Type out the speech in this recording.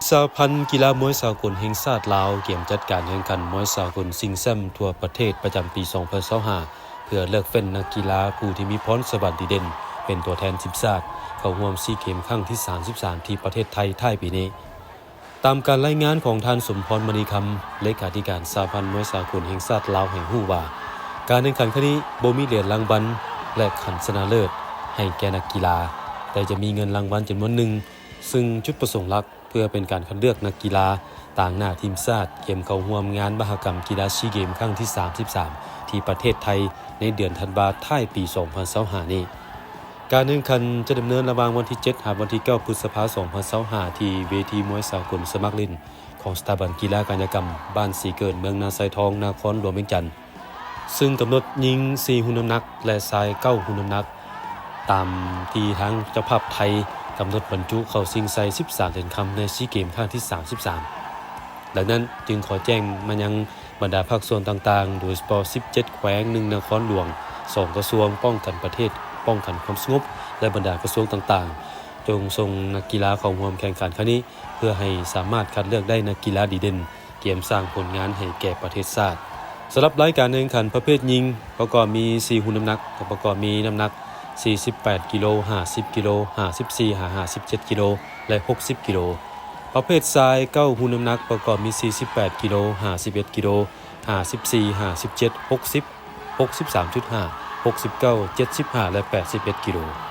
ສະຫະພັນກິລາມວຍສາກົນແຫ່ງຊາດລາວ ກຽມຈັດການແຂ່ງຂັນມວຍສາກົນຊິງແຊ້ມທົ່ວປະເທດປະຈຳປີສອງພັນຊາວຫ້າ ເພື່ອເລືອກເຟ້ນນັກກິລາຜູ້ທີ່ມີພອນສະຫວັນດີເດັ່ນ ເປັນຕົວແທນທີມຊາດ ເຂົ້າຮ່ວມຊີເກມຄັ້ງທີສາມສິບສາມ ທີ່ປະເທດໄທທ້າຍປີນີ້. ຕາມການລາຍງານຂອງທ່ານ ສົມພອນ ມະນີຄຳ ເລຂາທິການສະຫະພັນມວຍສາກົນແຫ່ງຊາດລາວໃຫ້ຮູ້ວ່າ ການແຂ່ງຂັນຄັ້ງນີ້ບໍ່ມີຫຼຽນລາງວັນ ແລະ ຂັນຊະນະເລີດໃຫ້ແກ່ນັກກິລາ, ແຕ່ຈະມີເງິນລາງວັນຈຳນວນໜຶ່ງ, ຊຶ່ງຈຸດປະສົງຫຼັກ ເພື່ອເປັນການຄັດເລືອກນັກກິລາຕາງໜ້າທີມຊາດ ກຽມເຂົ້າຮ່ວມງານມະຫະກຳກິລາຊີເກມຄັ້ງທີສາມສິບສາມ ທີ່ປະເທດໄທ ໃນເດືອນທັນວາທ້າຍປີສອງພັນຊາວຫ້ານີ້. ການແຂ່ງຂັນຈະດຳເນີນລະຫວ່າງວັນທີເຈັດ ຫາວັນທີເກົ້າ ພຶດສະພາ ສອງພັນຊາວຫ້າ ທີ່ເວທີມວຍສາກົນສະໝັກຫຼິ້ນຂອງສະຖາບັນກິລາກາຍະກຳ ບ້ານສີເກີນ ເມືອງນາຊາຍທອງ ນະຄອນຫຼວງວຽງຈັນ. ຊຶ່ງກຳນົດຍິງສີ່ຮຸ່ນນ້ຳໜັກ ແລະ ຊາຍເກົ້າຮຸ່ນນ້ຳໜັກ ຕາມທີ່ທາງເຈົ້າພາບໄທກຳນົດບັນຈຸເຂົ້າຊິງໃສ່ສິບສາມຫຼຽນຄຳໃນຊີເກມຄັ້ງທີສາມສິບສາມ. ດັ່ງນັ້ນຈຶ່ງຂໍແຈ້ງມາຍັງບັນດາພາກສ່ວນຕ່າງໆ ໂດຍສະເພາະສິບເຈັດແຂວງ ໜຶ່ງນະຄອນຫຼວງ ສອງກະຊວງປ້ອງກັນປະເທດ ປ້ອງກັນຄວາມສະຫງົບ ແລະ ບັນດາກະຊວງຕ່າງໆ ຈົ່ງສົ່ງນັກກິລາເຂົ້າຮ່ວມແຂ່ງຂັນຄັ້ງນີ້ ເພື່ອໃຫ້ສາມາດຄັດເລືອກໄດ້ນັກກິລາດີເດັ່ນ ກຽມສ້າງຜົນງານໃຫ້ແກ່ປະເທດຊາດ. ສຳລັບລາຍການແຂ່ງຂັນປະເພດຍິງ ປະກອບມີສີ່ຮຸ່ນນ້ຳໜັກ ປະກອບມີນ້ຳໜັກສີ່ສິບແປດກິໂລ, ຫ້າສິບກິໂລ, ຫ້າສິບສີ່ ຫາ ຫ້າສິບເຈັດກິໂລ ແລະ ຫົກສິບກິໂລ. ປະເພດຊາຍເກົ້າຮຸ່ນນ້ຳໜັກ ປະກອບມີສີ່ສິບແປດກິໂລ, ຫ້າສິບເອັດກິໂລ, ຫ້າສິບສີ່, ຫ້າສິບເຈັດ, ຫົກສິບ, ຫົກສິບສາມຈຸດຫ້າ, ຫົກສິບເກົ້າ, ເຈັດສິບຫ້າ ແລະ ແປດສິບເອັດກິໂລ.